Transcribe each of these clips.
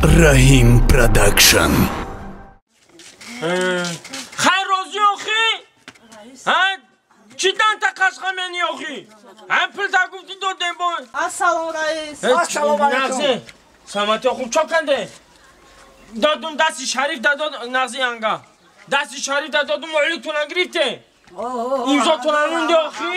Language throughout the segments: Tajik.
Раҳим Продакшн. Хайр розӣ охӣ? Чӣ данта қашқа мени охӣ? Ҳам пул та гуфтӣ додем бо. Ассалом раис. Ассалом алейкум. Саломатӣ хуб чо канде? Додум дасти Шариф дадод нағзи анга. Дасти Шариф дадодум ойликтона гирифте. Имзотона нунде охӣ?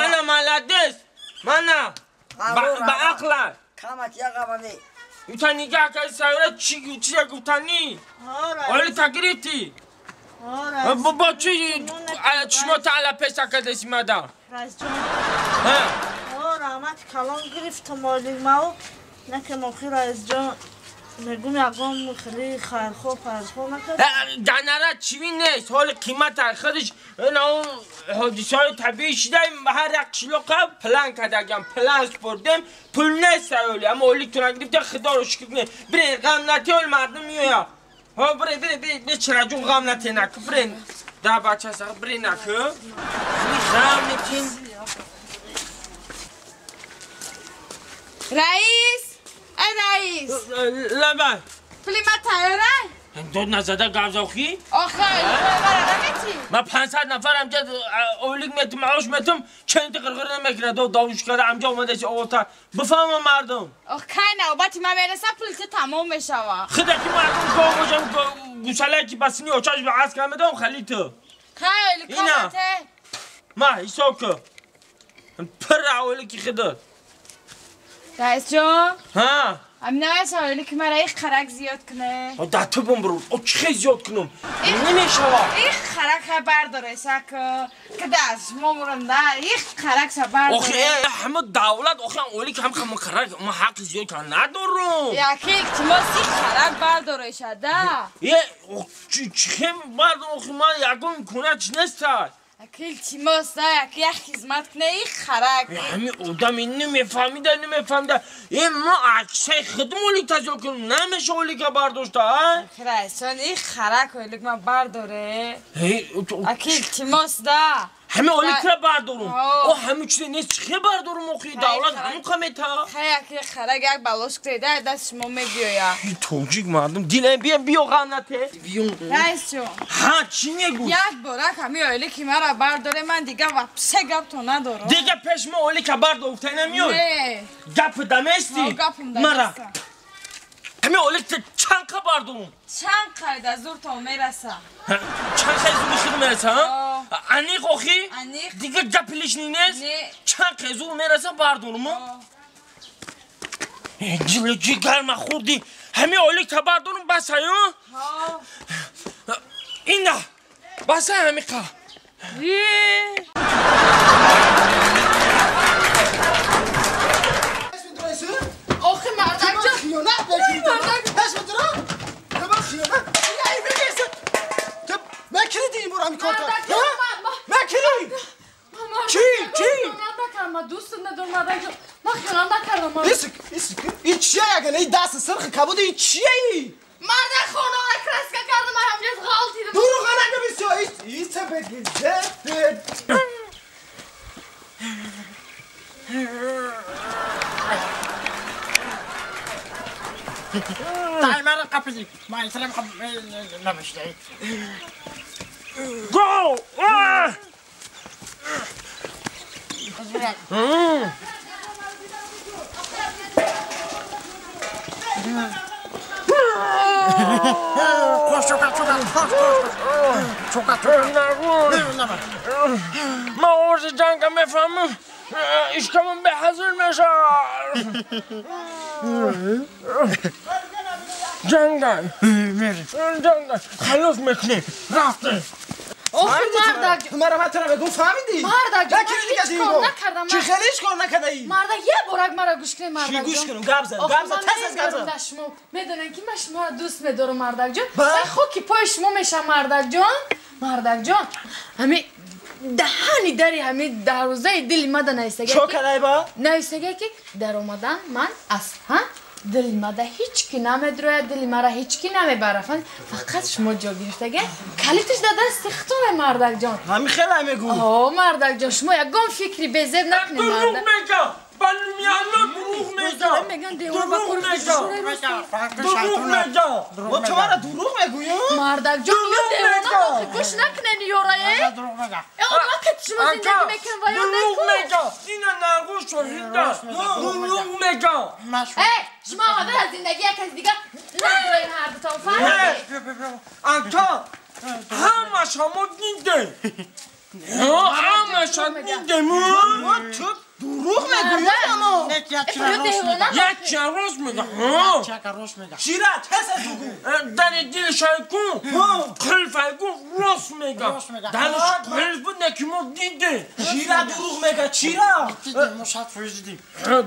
Ана молодец. Мана. Ба ақла. Ута нигаҳ кардӣ сайёра чӣ гуфтанӣ? Ойлита гирифтӣ? Бо чӣ чишмота ала песа кардеси мада? Раисҷон. Раҳмати калон гирифтам ойликмау. Накем охи раисҷон мегум ягон хеле хайрхоҳ пайрхоҳ накард. Ганара чиви нест. Ҳоли қимата худиш ҳодисаҳои табиӣ шида ҳар як қишлоқа план кардагам. План спурдем. Пул нест оли. Аммо ойликтона гирифта худоро шукр кунед. Бирен ғам натӣ оли мардум меояд. Ҳо бирен бирен бирен чираҷон ғам натӣ наку бирен. Да бача сақ бирен наку. Ғам натин. Раис! Эй раис! Лаба! Пули ма тайёра? Дод назада гап охӣ? Охи, мара наметӣ? Ма 500 нафар амҷа ойлик метум, маош метум, ченти қирқир намекунад. Дод давуш карда амҷа омадаси овота. Бифаҳмам мардум. Ох, кай навбати ма мераса, пули ту тамом мешава. Худа ки мардум гов бошам, гусалае ки ба сини очаш ба аскар медам, хали ту. Кай ойлик комате? Ма ҳисоб кун. Пирра ойлики худат. Раисҷон? Ҳа? Аминавайса ойлики мара их қарак зиёд куне. Да ту бумбуру. О чӣ хел зиёд кунум? Намешава. Их қарак ха бардоре сак. Када шумо мурам да их қарак са бардоре. Охи ҳама давлат охи ойлик ҳам хам қарак ма ҳақ зиёд кан надорум. Яки илтимос их қарак бардоре шада. Е чӣ хел бардорум охи ман ягон имконият неста. Аки илтимос да яки як хизмат куне их харак. Ҳами одам ин намефаҳмида намефаҳмида. Э ма аксаи худм ойлик тазёд кунем намеша ойлика бардошта а? Раисҷон их харак ойлик ма бардоре. Аки илтимос да. Ҳами ойликра бардорум. О ҳами чизе нест чӣ хел бардорум охи давлат ҳамон қа мета. Хай аки харак як балош кида даст шумо мебиёя. Тоҷик мардум дилам биё биё ғам нате. Раисҷон. Ҳа чӣ мегӯ? Як борак ҳами ойлики мара бардоре ман дига вообще гапто надорам. Дига пеш ма ойлика бардор гуфта намеёй? Не. Гап дамести? Гапм даместа. Мара. Ҳами ойлик чанд қа бардорум? Чанд қайда зуртон мераса. Чанд қай зури худ мераса? Аниқ охи? Аниқ. Дига гапи лишний нест? Не. Чанд қай зур мераса бардорум? Ҷигарма хӯрдӣ. Ҳами ойлик та бардорум басаю? Ина басай ҳами қа. Охи мардакҷон. Хиёнат мекунӣ. Мекунӣ ин бор ҳамин корта? Мекунӣ? Чӣ? Чӣ? Ман дӯст надорам мардакҷон. Ман хиёнат накардам. Исик, исик. Ин чия яган? Ин дасти сирхи кабуди ин чия ин? Мардак хонора краска кардам, ман ҳамҷаз ғалтидам. Дурӯға нагӯ бисё. Ин сепеди зефет. Таймер қапиди. Ман сарам намештай. Go! Ман овози ҷанга мефаҳмам. Ишкамам беҳазир мешавад. Ҷанган. Ҷанган. Халос мекунем. Рафтем. Охи мардак. Мара ман туро бегум фаҳмидӣ? Мардак ман ҳеҷ кор накардам. Чӣ хеле ҳеҷ кор накардаӣ? Мардак як борак мара гӯш кунед мардак. Чӣ гӯш кунам? Гап зан. Гап зан. Тез гап зан. Шумо медонед ки ман шуморо дӯст медорам мардакҷон. Ман хоки пои шумо мешам мардакҷон. Мардакҷон. Ҳами даҳани дари ҳами дарвозаи дили мада нависага. Чо кадай ба? Нависага ки даромадан ман аст, ҳа? Дили мада ҳеҷ ки намедрояд, дили мара ҳеҷ ки намебара. Фақат шумо ҷо гирифтага. Калитиш дар дасти худтоне мардакҷон. Ҳами хеле мегӯ. О, мардакҷон, шумо ягон фикри безеб накунед Дурӯғ мардак. мега. Ба миёна дурӯғ меган девона ба кор дурӯғ мега. Мо ту мара дурӯғ мегӯӣ? Мардак ҷон, девона охи гӯш накунен ёрае. Э, ома ки шумо зиндагӣ мекунем ва ё дурӯғ мега. Ина нарғу шоҳида. Дурӯғ мега. Э, шумо омада аз зиндагӣ як кас дига надорем ҳар дутон, фаҳмидед? Ака, ҳамаша мо дидем. Ҳамаша дидем. Мо ту дурӯғ мегӯӣ амо? Як рост мега. Чира, тез дугӯ. Дари дилшай кун, қилфай кун, рост мега. Дариш қилф буд, не ки мо дидем. Чира дурӯғ мега, чира?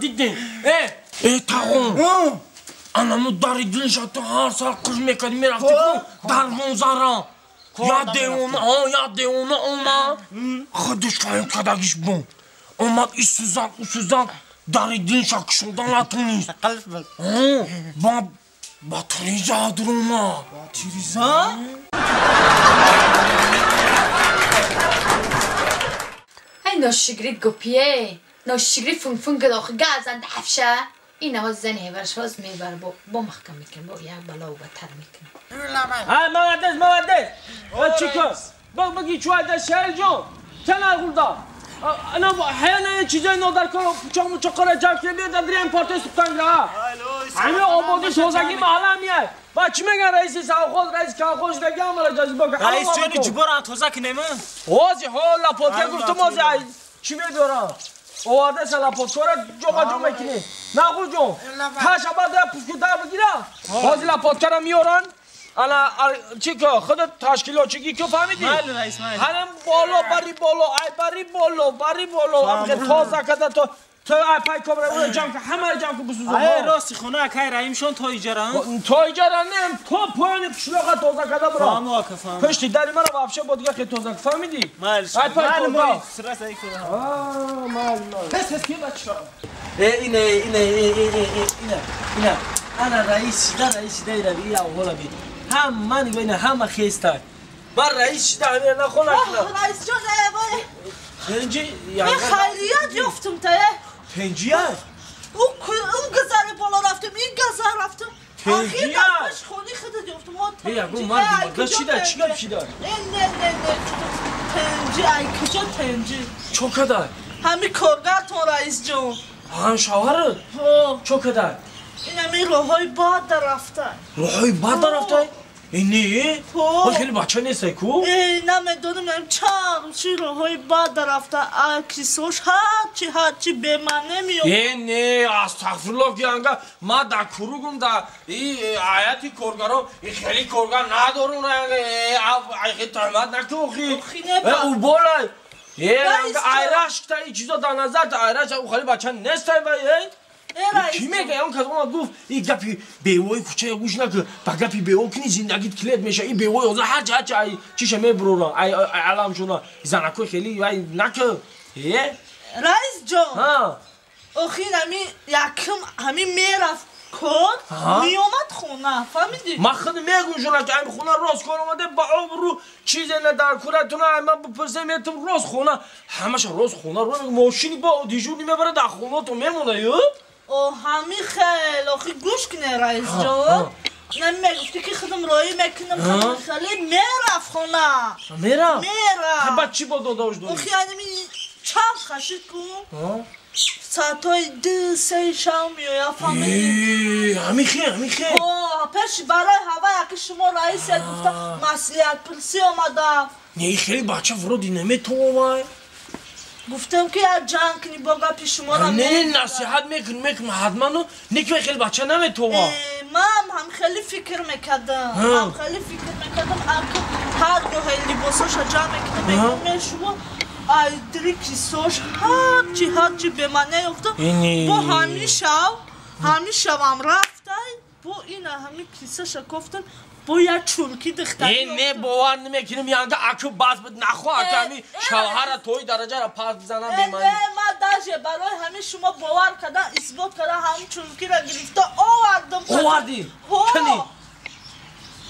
Дидем. Э, тағон. Анамо дари дилша ту ҳар сар қилф мекардӣ, мерафтӣ кун дарвозара. Я девона, я девона омад. Худиш фаҳм кардагиш буд. Омад исӯзан, усӯзан, дари дилша кушода натонист. Ба тиреза дуромад. Ба тиреза? Ай ношигри гупие, ношигри фунг-фунг охи газан дафша. Ин ҳоз зани ҳеварш ҳоз мебар бо маҳкам мекунам, бо як балову батар мекунам. Ай, молодец, молодец. Чӣ кор? Баги чуайда шаҳр ҷон, чанд гулда. Ана ҳаяна чизои нодаркор пучоқ мучоқора ҷамъ кунем, биё дар дирем партои сухтангра. Ҳамин ободи тозагӣ маҳалла меяд. Ба чӣ меган раиси совхоз, раиси колхоз даги ҳамара ҷазбо кун. Раис ҷони ҷуборам тоза кунем? Ҳози ҳо лапотка гуфтум, ҳози чӣ медорам? Овардаша лапоткора ҷо ба ҷо мекунӣ. Нағул ҷон, таша баъд пуфку дар бигира. Ҳози лапоткара меоранд. Ана чӣ ко худат ташкилотчигӣ ко фаҳмидӣ? Майли раис, майли. Ҳанам боло бари боло, ай бари боло, бари боло, ҳамхе тоза када то то ай пай кобра ура ҷамъ кун, ҳамаро ҷамъ кун бисӯзон. Ай рости хона акай Раимшон то иҷара? То иҷара не, то поёни қишлоқа тоза када бира. Фаҳмо ака, фаҳмо. Пушти дари мара вообще бо дига хе тоза кун, фаҳмидӣ? Майли. Ай пай кобра. Майли, майли. Тез тез ки бача. Э, ине, ине, ине, ине. Ана раис шида, раис шида ира би, я ҳола би. Ҳама нигоҳ ина, ҳама хеста. Бар раис шида ҳамира нахона кунам. Раис ҷон, вой. Тенҷи, Ман хайрият ёфтум та. Тенҷия? Ӯ газари боло рафтум, ин газар рафтум. Охир дар пеш хони худат ёфтум. Ҳо Э, ягон марди мурда чида, чӣ гап шида? Не, не, не, не. Тенҷи, ай куҷо тенҷи? Чо кадай? Ҳами коргартон раис ҷон. Ҳам шавҳарат? Ҳо. Чо кадай? Ин ҳамин роҳҳои бад дарафта. Роҳҳои бад дарафта? Э, не? Ҳо. Хеле бача нестай ку? Э, намедонам, чанд чи роҳҳои бад дарафта. А кисош ҳарчи ҳарчи бемаъне меёбад. Э, не, астағфируллоҳ ки анга ма дар куругум да и ҳаяти коргарон и хеле коргар надорум анга э хеле туҳмат накун охи. Охи не Э, уболай. Э, анга Раис ҷон. айрашк та и чизо дар назар та айраш у хеле бача нестай вай, э? Э, Кӣ мега? Он кас омад гуфт, и гапи бевои кӯчая гӯш накун, ба гапи бево кунӣ зиндагит клет меша. И бевои ҳозир ҳарчи ҳарчи ай чиша мебуроран, ай аламшона. Занакои хеле вай накун. Э? Раис ҷон. Ҳа. Охир ҳамин якум ҳамин мерафт кор, меомад хона, фаҳмидӣ? Ман худ мегӯшонам ки ами хона рост кор омаде ба обрӯ чизе на дар куратуна, ай ман бипурсем метум рост хона. Ҳамаша рост хона ро мошини бо дижурни мебара дар хонато мемона, ё? О, ҳамин хел, охи гӯш куне раис ҷон. Намегуфтӣ ки худам роӣ мекунам, худам хеле мерафт хона. Мерафт? Мерафт. Баъд чӣ бо додош дорӣ? Охи ҳамин чанд хашид кун. Соатҳои 2-3 шав меояд, фаҳмидӣ? Ҳамин хел, ҳамин хел. О, пеш барои ҳава яки шумо раисе гуфта маслиҳатпурсӣ омадам. Не, хеле бача вроде наметавонад. Гуфтам ки як ҷанг кунӣ бо гапи шуморо. Не, насиҳат мекунӣ, мекунӣ ҳатман, не ки хеле бача наметавонад. Ман ҳам хеле фикр мекардам, ҳам хеле фикр мекардам, ҳар гоҳе либосоша ҷамъ мекунам, мегӯям мешумо ай дри кисош ҳарчи ҳарчи бемаъне ёфтам. Бо ҳамин шав, ҳамин шавам рафтай, бо ина ҳамин кисаша кофтам, бо як чулки духтари. Э, не, бовар намекунам, янга аку бас буд, нахоҳ ака ҳамин шавҳара тои дараҷара пас бизанам бемаъне. Не, ман даже барои ҳамин шумо бовар кардан, исбот кардан, ҳамин чулкиро гирифта овардам. Овардӣ? Кани?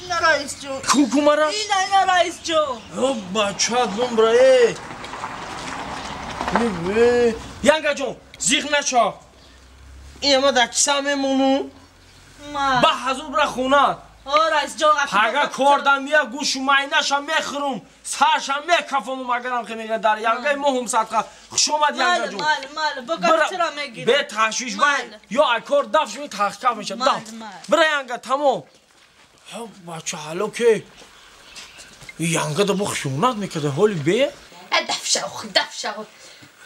Ина раис ҷон. Ку ку мара? Ина, ина раис ҷон. О, бача думбра, э. Янга ҷон, зиқ нашав. ин ма дар киса мемонум. Ба ҳазур бира хона. Раис ҷон, Пага кордам мия гӯшу майнаша мехӯрум, сарша мекафонум, агарам хе мега дар янгаи моҳум садқа. Хуш омад янга ҷон. Майли, майли, бо гапчира мегирам. Бе ташвиш вай, ё ай кор даф шуми тахкаф меша. Даф. Бира янга тамом. Ҳа бача ҳало ке. Янга да бо хиёнат мекарда, ҳоли бе? Даф шав, даф шав.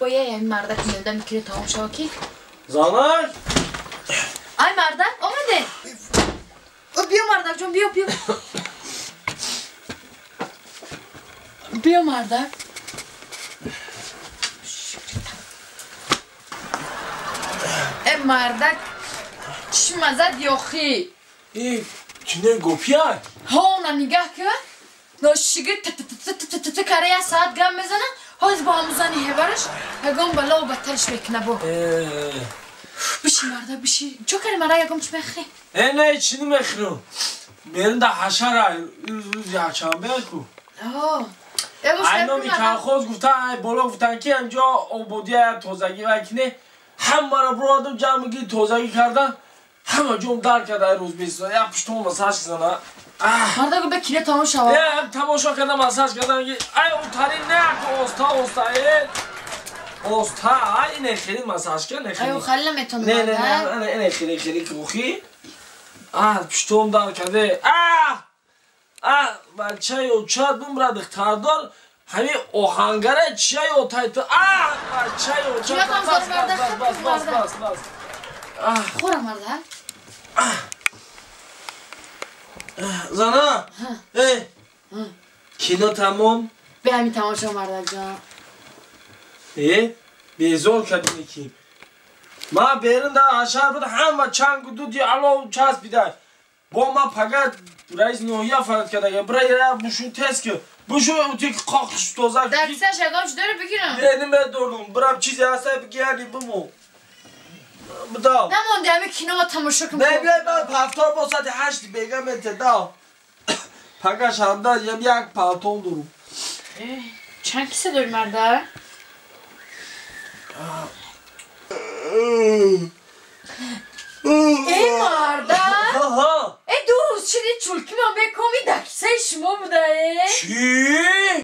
Боя ин мардак меода мекунӣ тамом шава ки? Занак! Ай мардак, омаде. Биё мардак ҷон, биё, биё. Биё мардак. Э мардак, чӣ мазад ёхӣ? Э, чине гопия? Ҳо, она нигаҳ кун. Ношигир т-т-т-т-т кара як соат гам мезана, ҳоз бо ҳамузани ҳевараш ягон бало баттарш мекуна бо. Биши мардак, биши. Чо кари мардак, ягон чӣ мехӯрӣ? Э, не, чӣ намехӯрам. Берун да ҳашара, рӯзи якшанбе ку. Ай номи колхоз гуфтан, ай боло гуфтан ки инҷо ободия тозагӣ вай кине. Ҳамаро буровардам ҷамъги тозагӣ кардан. Ҳама ҷом дар кард ай рӯз бест. Як пуштон массаж зана. Мардак, бе кино тамошо шава. Э, тамошо кардам, массаж кардам ки ай утари не, оста оста, э. Оста, ай не хеле массаж кар, не хеле. Ай хеле наметонам. Не, не, не, не, хеле хеле кухи. А, пуштом дар карде. А! А, бачаи очат бумра духтардор, ҳамин оҳангара чия ётай ту. А, бачаи очат. Бас, бас, бас, бас, бас, бас. Хӯра мардак. Зана, э, кино тамом? Бе ҳамин тамошо мардак ҷон. Э, безор кардини ки. Ма берун да ҳашар буд, ҳама чангу дуди алов часпида. Бо ма пага раис ноҳия фарад кардага. Бира я бушу тез ки. Бушу ути қоқш тоза. Дар кисаш ягон чӣ дори бигирам? Не, намедонам. Бирам чизе ҳаста бигирани бимон. Бдав. Намонди ҳамин кино ма тамошо кун. Не, биёй ман пафтор бо соати 8 бега метедав. Пага шанда як палтон дорум. Чанд киса дори мардак? Э мардак! Э дӯст, чиди чулки ман бекоми дар кисаи шумо буда, э? Чӣ?